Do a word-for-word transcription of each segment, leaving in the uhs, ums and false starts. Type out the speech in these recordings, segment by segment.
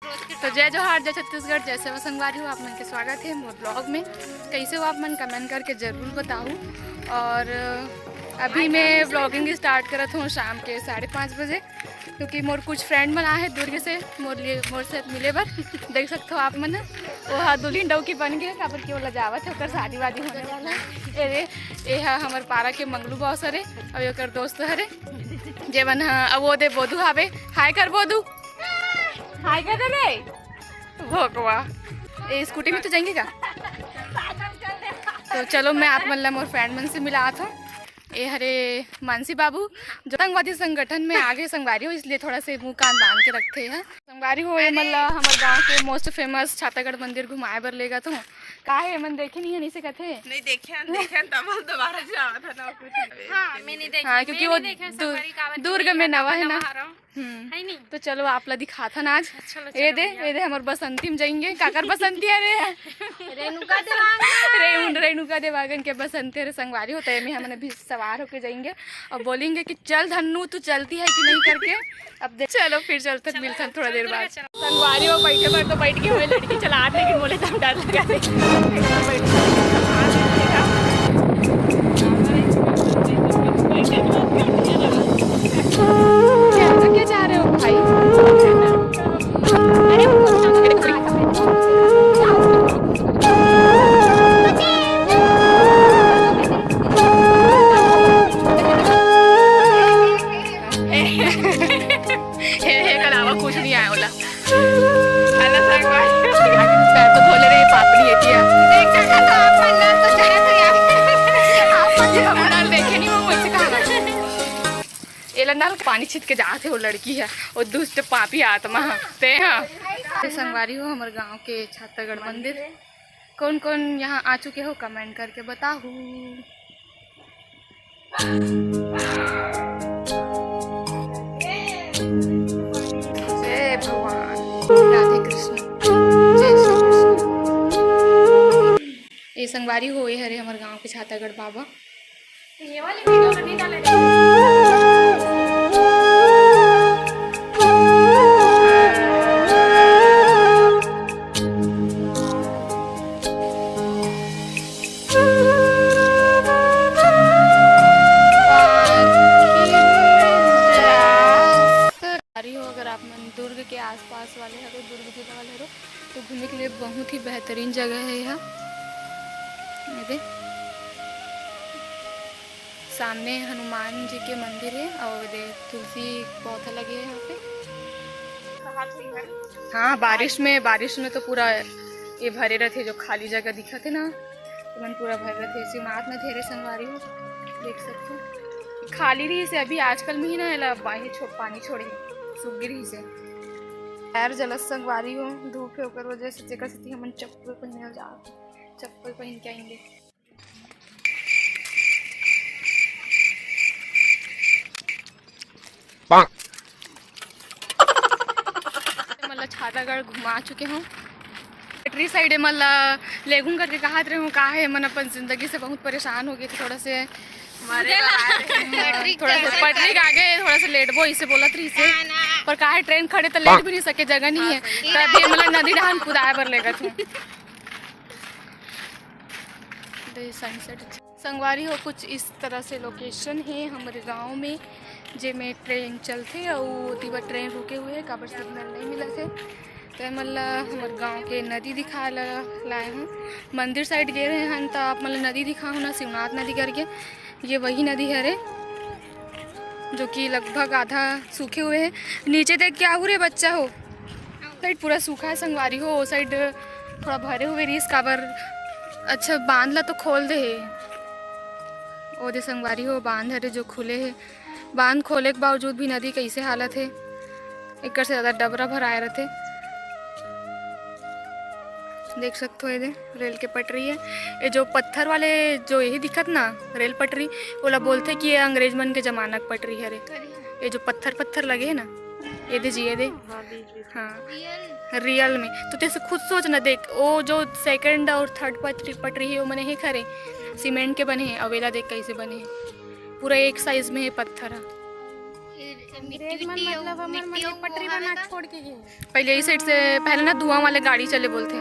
तो जय जोहार, जय छत्तीसगढ़, जय सेवा संगवारी हो, आप मन के स्वागत हे मोर vlog में। कइसे हो आप मन, comment करके जरूर बताहू। और अभी मैं vlogging start करत हूँ शाम के साढ़े पाँच बजे, क्योंकि मोर कुछ friend मन आए हे दुर्ग से मोर लिए, मोर से मिले बर। देख सकत हो आप मन, वो हा दुल्हिन डौकी बन गे, काबर कि ओला जावत हे, ओकर शादी वादी होने वाला हे। ए रे, ए हा हमर पारा के मंगलू बॉस हरे, अउ ओकर दोस्त हरे, जे मन हा, अब वो दे बोधू हावे, हाय कर बोधू। हाय कर दे रे। भोकवा। ए, स्कूटी में तो जाएंगे का? तो चलो, मैं आप मन ला मोर friend मन से मिलात हूँ। ए हरे मानसी बाबू, जो आतंकवादी संगठन में आगे संगवारी हो, इसलिए थोड़ा से मुंह कान बांध के रखते हैं। संगवारी हो, ए मन ला हमर गांव के most famous छातागढ़ मंदिर घुमाए बर लेगत हूँ। का हे, मन देखे नहीं है, नहीं से कथे? नहीं देखे हन, देखे हन, तब हम दोबारा जावत हन, और कुछ नहीं। हाँ, मैं नहीं देखे, हाँ, क्योंकि मैं वो नहीं देखे, दु-, संगवारी काबर दुर्ग नहीं में है, नवा है ना। नवा हरम। हम्म। है नहीं? तो चलो, आप ला दिखाथन आज। चलो, ए चलो, दे, भैया। ए दे, हमर बसंती में जाएंगे। काकर बसंती हरे? रेणुका देवांगन। रेणु-, रेणुका देवांगन के बसंती हरे संगवारी हो, त एमे हमन अभी सवार होके जाएंगे और बोलेंगे कि चल धन्नू, तू चलती है कि नहीं करके। अब देख, चलो फिर चलते, मिलते हैं थोड़ा देर बाद। संगवारी हो, बैठे बर तो बैठ के हमें लड़की चलात, लेकिन बोले तो डर लगा। क्या, क्या जा रहे हो भाई? अरे, हे, हे के अलावा कुछ नहीं आया बोला। पैर तो धो ले रे, पापनी है क्या? देख सकत हो आप मन ला तो चढ़त हो यार। आप मन तो हमर नाल देखे नहीं, वो वैसे कहा। एला नाल पानी छिट के जात हे, वो लड़की है, वो दुष्ट पापी आत्मा है। ते हाँ। ते संगवारी हो, हमर गांव के छातागढ़ मंदिर। कौन कौन यहाँ आ चुके हो, comment करके बताहू। जय भगवान, राधे कृष्ण, जय श्री कृष्ण। ये संगवारी हो, ये हरे हमर गांव के छातागढ़ बाबा। ये वाली वीडियो में नहीं डाले। अरे हो, अगर आप मन दुर्ग के आसपास वाले हरो, दुर्ग जिला वाले हरो, तो घूमे के लिए बहुत ही बेहतरीन जगह है यह। ये दे, सामने हनुमान जी के मंदिर है और ये दे, तुलसी पौधा लगे है यहाँ पे। हाँ, बारिश में, बारिश में तो पूरा ये भरे रहते, जो खाली जगह दिखत है ना, मन पूरा भर रथे। शिवनाथ में धेरे संगवारी हो, देख सकते हो, खाली रही से। अभी आजकल में ही ना एला बाही छो-, पानी छोड़े हे, सूख गे रही से। पैर जलत संगवारी हो, धूप है, ओकर वजह से, जेकर सेती हमन चप्पल पहने जा, चप्पल पहन के आएंगे। मतलब छातागढ़ घुमा चुके हूँ। पटरी side ए मन ला लेगुन करके कहत रहे हूँ, का है, मन अपन जिंदगी से बहुत परेशान हो गए थे थोड़ा से। हमारे पटरी थोड़ा से के पटरी के आगे थोड़ा से लेटबो, इसे बोलत रही से। ना, ना। पर का है, ट्रेन खड़े तो लेट भी नहीं सके, जगह नहीं है। हाँ, सही। तो अभी मतलब नदी डहान कुदाए बर लेगत हूँ। दे sunset। संगवारी हो, कुछ इस तरह से location है हमारे गांव में, जेमे ट्रेन चलथे अउ ओती बर ट्रेन रुके हुए है, काबर सिग्नल नहीं मिलत है। तो एमन ला हमर गांव के नदी दिखाए ला लाए हूँ। मंदिर side गे रहे हन, त आप मन ला नदी दिखाहूँ ना, शिवनाथ नदी करके, ये वही नदी हरे जो कि लगभग आधा सूखे हुए है। नीचे देख, क्या हो रे बच्चा हो, side पूरा सूखा है संगवारी हो, वो side थोड़ा भरे हुए रिहिस काबर। अच्छा, बांध ला तो खोल दे हे। ओ दे संगवारी हो, बांध हरे जो खुले हे। बांध खोले के बावजूद भी नदी कैसे हालत हे, एकर से ज्यादा डबरा भराए रथे। देख सकते हो, ये दे रेल के पटरी है। ये जो पत्थर वाले जो यही दिखत ना रेल पटरी, ओला बोलथे कि ये अंग्रेज मन के जमाना के पटरी हरे। ये जो पत्थर पत्थर लगे है ना, ये दे जी, ये दे। हाँ, real में। तो तैसे खुद सोच ना, देख, वो जो second और third पटरी, पटरी है, वो मने हे खरे, सीमेंट के बने हैं, अउ एला देख कैसे बने हैं, पूरा एक size में है पत्थर है। अंग्रेज मन मतलब हमर मन के पटरी बना छोड़ के गए। पहले इस साइड से, पहले ना धुआं वाले गाड़ी चले बोलथे।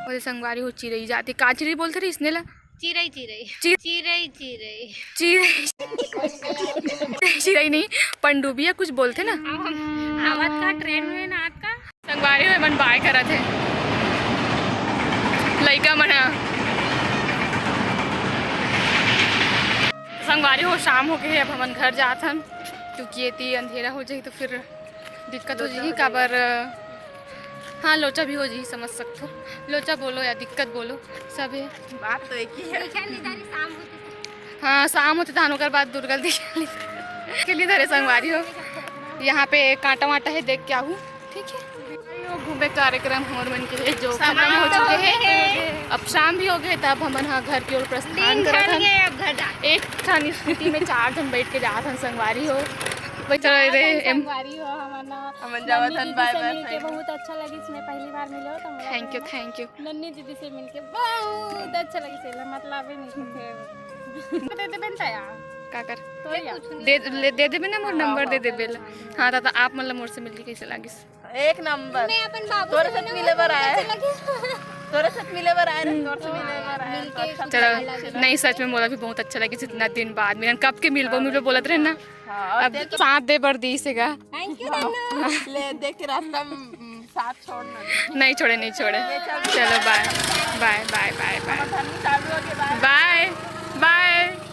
ओदे संगवारी हो चिरई जाती, का चिरई बोलथे रे इसने ला? चिरई, चिरई। चि- चिरई, चिरई। चिरई। चिरई नहीं, पंडुबिया कुछ बोलथे ना। आवत का ट्रेन में ना, आवत का। संगवारी हो, एमन बाय करत हे लइका मन ह। संगवारी हो, शाम हो गए हे, अब हमन घर जात हन, क्योंकि एती अंधेरा हो जाही तो फिर दिक्कत हो जाही। काबर, हाँ, लोचा भी हो जाही, समझ सकथो। लोचा बोलो या दिक्कत बोलो, सब हे। बात तो एक ही है। हाँ, शाम होते तहन ओकर बाद दुर्गल दिखे के लिए धरे संगवारी हो। यहाँ पे कांटा वांटा है, देख के आहू, ठीक है। घूमे कार्यक्रम होर मन के हे, जो खत्म हो चुके हैं। अब शाम भी हो गए, तब हमन हा घर की ओर प्रस्थान करत हन। एक ठन स्कूटी में चार जन बैठ के जात हन संगवारी हो। बच रहे रे, एम- संगवारी हो, हमन ना हमन जावत हन, बाय बाय। बहुत अच्छा लगिस, मैं पहली बार मिले हो तो थैंक यू, थैंक यू। नन्नी दीदी से मिलके बहुत अच्छा लगे, सेला मतलब ही नहीं कुछ। दे दे बेन तया। का कर? तो या। दे, ले, दे देबे ना, मोर नंबर दे देबे ला। हाँ, ता, ता आप मतलब मोर से मिलके कैसे लागिस? एक नंबर। मैं अपन बाबू तोरे से मिले बर आए। तोरे से मिले बर आए, तोरे से मिले बर आए। चलो, नहीं, सच में मोला भी बहुत अच्छा लगे, इतना दिन बाद मिलन, कब के मिलबो मिलबो बोलत रहे ना। हाँ, अब साथ दे बर दी से गा। Thank you. ले, देख के रास्ता में साथ छोड़ना। नहीं छोड़े, नहीं छोड़े। चलो, बाय बाय बाय बाय बाय। बाय बाय।